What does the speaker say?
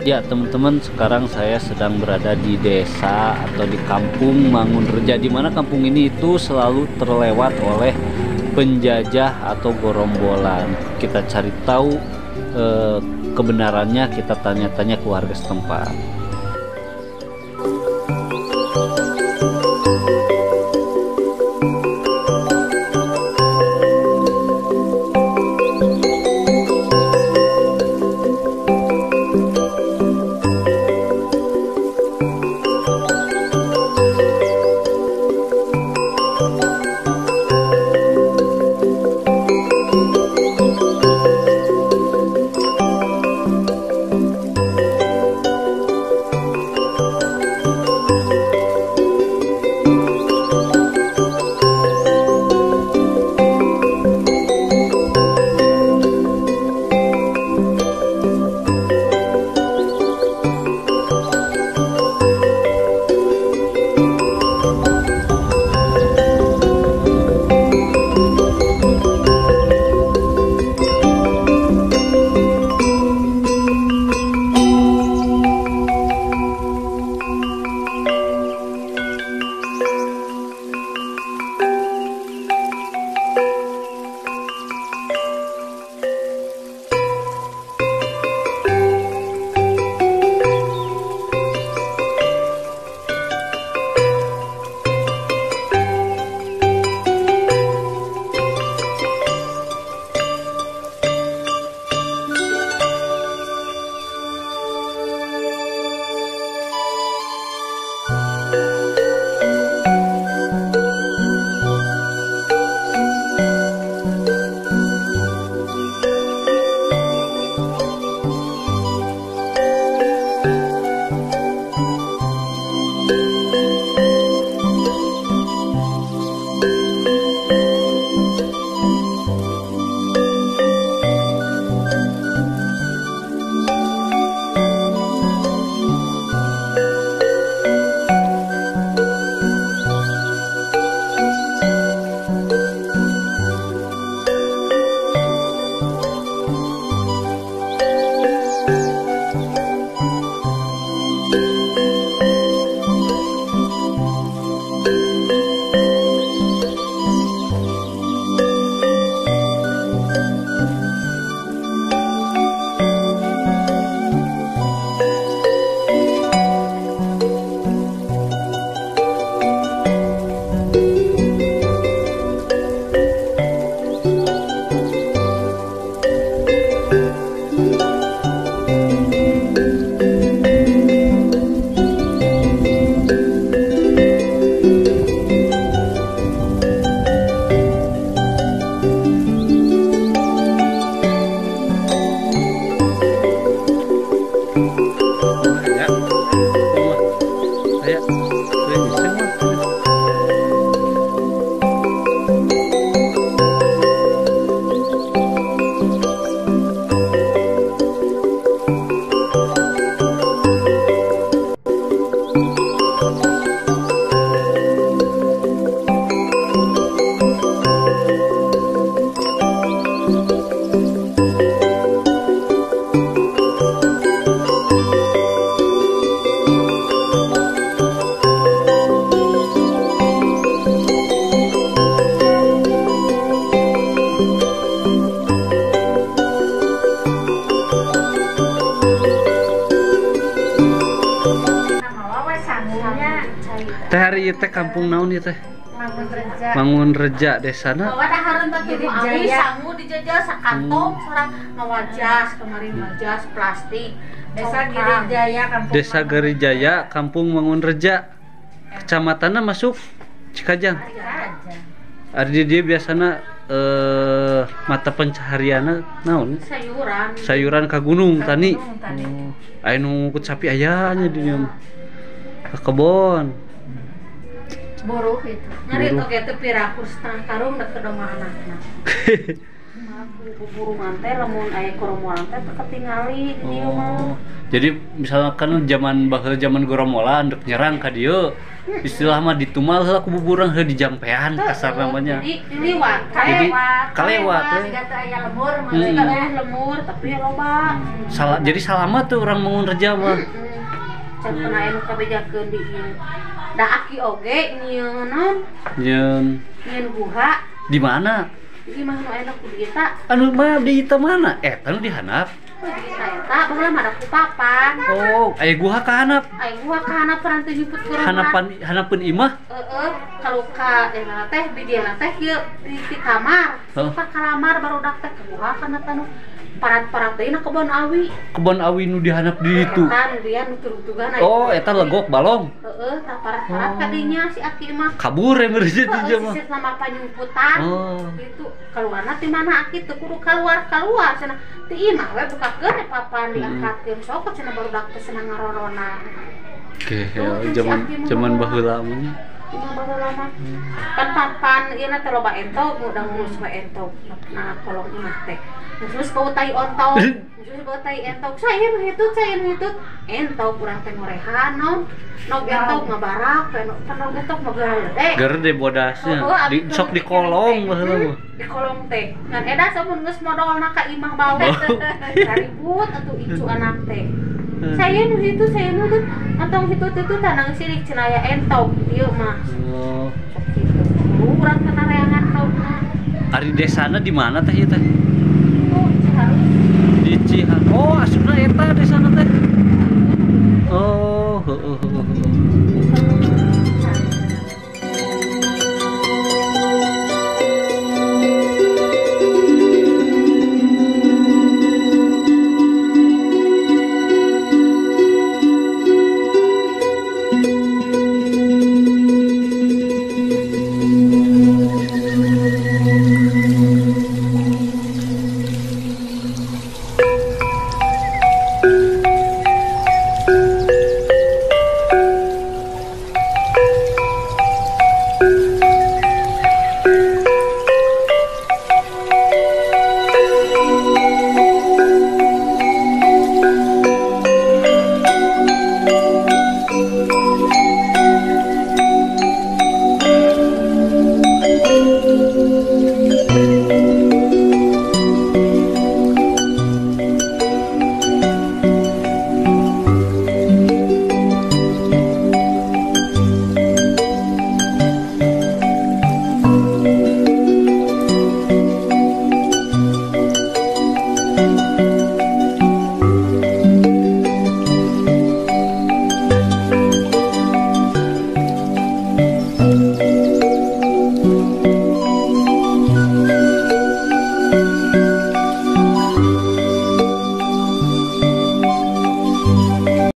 Ya teman-teman, sekarang saya sedang berada di desa atau di kampung Mangunreja, di mana kampung ini itu selalu terlewat oleh penjajah atau gerombolan. Kita cari tahu kebenarannya, kita tanya-tanya ke warga setempat. Teh hari ieu teh kampung naon ieu teh? Mangunreja. Mangunreja desana. Bawa dahareun teh di Jaya. Sangu dijajah sakantong sorang ngawajas kemarin wajas plastik. Desa Girijaya Kampung. Desa Girijaya Kampung Mangunreja. Kecamatanna masuk Cikajang. Ari dia biasana mata pencaharianna naon? Sayuran. Sayuran ka gunung tani. Oh, aya nu ngukut sapi aya nya di dieu. Ka kebon. Buruh itu. Nyari oge teh piraku setengah karung dek domba anakna. Buburungan teh lamun aya koromolan teh teu katingali di dieu mah. Jadi misalkan zaman baheula zaman goromolan dek nyerang ka dieu. Istilah mah ditumal heula ku buburang heuh dijampean kasar namanya. Jadi liwat. Jadi kalewat we. Siga teu aya lemur mah. Siga aya lemur tapi loba. Salah jadi salamat tuh orang Mangunreja mah. Can pernah aya nu kabejakeun di ieu. Da aki oge nyieun naon? Nyieun Nyieun guha. Di mana? Di imah nu aya ku di eta. Anu mah di eta mana? Eta nu di handap. Di eta baheula mah ada ku papan. Oh, aya guha ka handap. Aya guha ka handap pernah teu nyumput ku rumah. Hanapan hanapeun imah? Heeh, kalau ka eta teh bijilna teh kieu di kamar. Suka kalamar barudak teh ka guha kana tanu parat-parat deui na kebon awi. Kebon awi nu dihandap di ditu. Eta nu dia nu turug-turugan. Oh, eta legok balong. Heeh, tah parat-parat ka dinya si aki mah. Kabur ya meureun teh mah. Heeh, sama panyumputan. Gitu. Keluarna ti mana aki teu kudu keluar-keluar cenah. Ti imah we bukakeun papan diangkatkeun sok cenah barudak teh cenah ngarorona. Oke, zaman zaman baheula mah. Imah baheula mah. Kan papan ieu na teh loba entog, udah ngurus we entog. Nah, kolong imah teh. Terus bau tai ontog, terus bau tai entog. Saya nu hitut, saya nu hitut. Entog urang teh ngorehan naon. Nog entog ngabarak, nog entog mah gede. Gede bodasnya. Di sok di kolong baheula mah. Di kolong teh. Ngan edas amun geus modolna ka imah bau. Ribut atuh icu anak teh. Saya nu hitut, saya nu hitut. Entong hitut itu tanang sirik cenah aya entog ieu mah. Oh. Sok kitu. Urang teh nareangan nogna. Ari desana di mana teh ieu teh?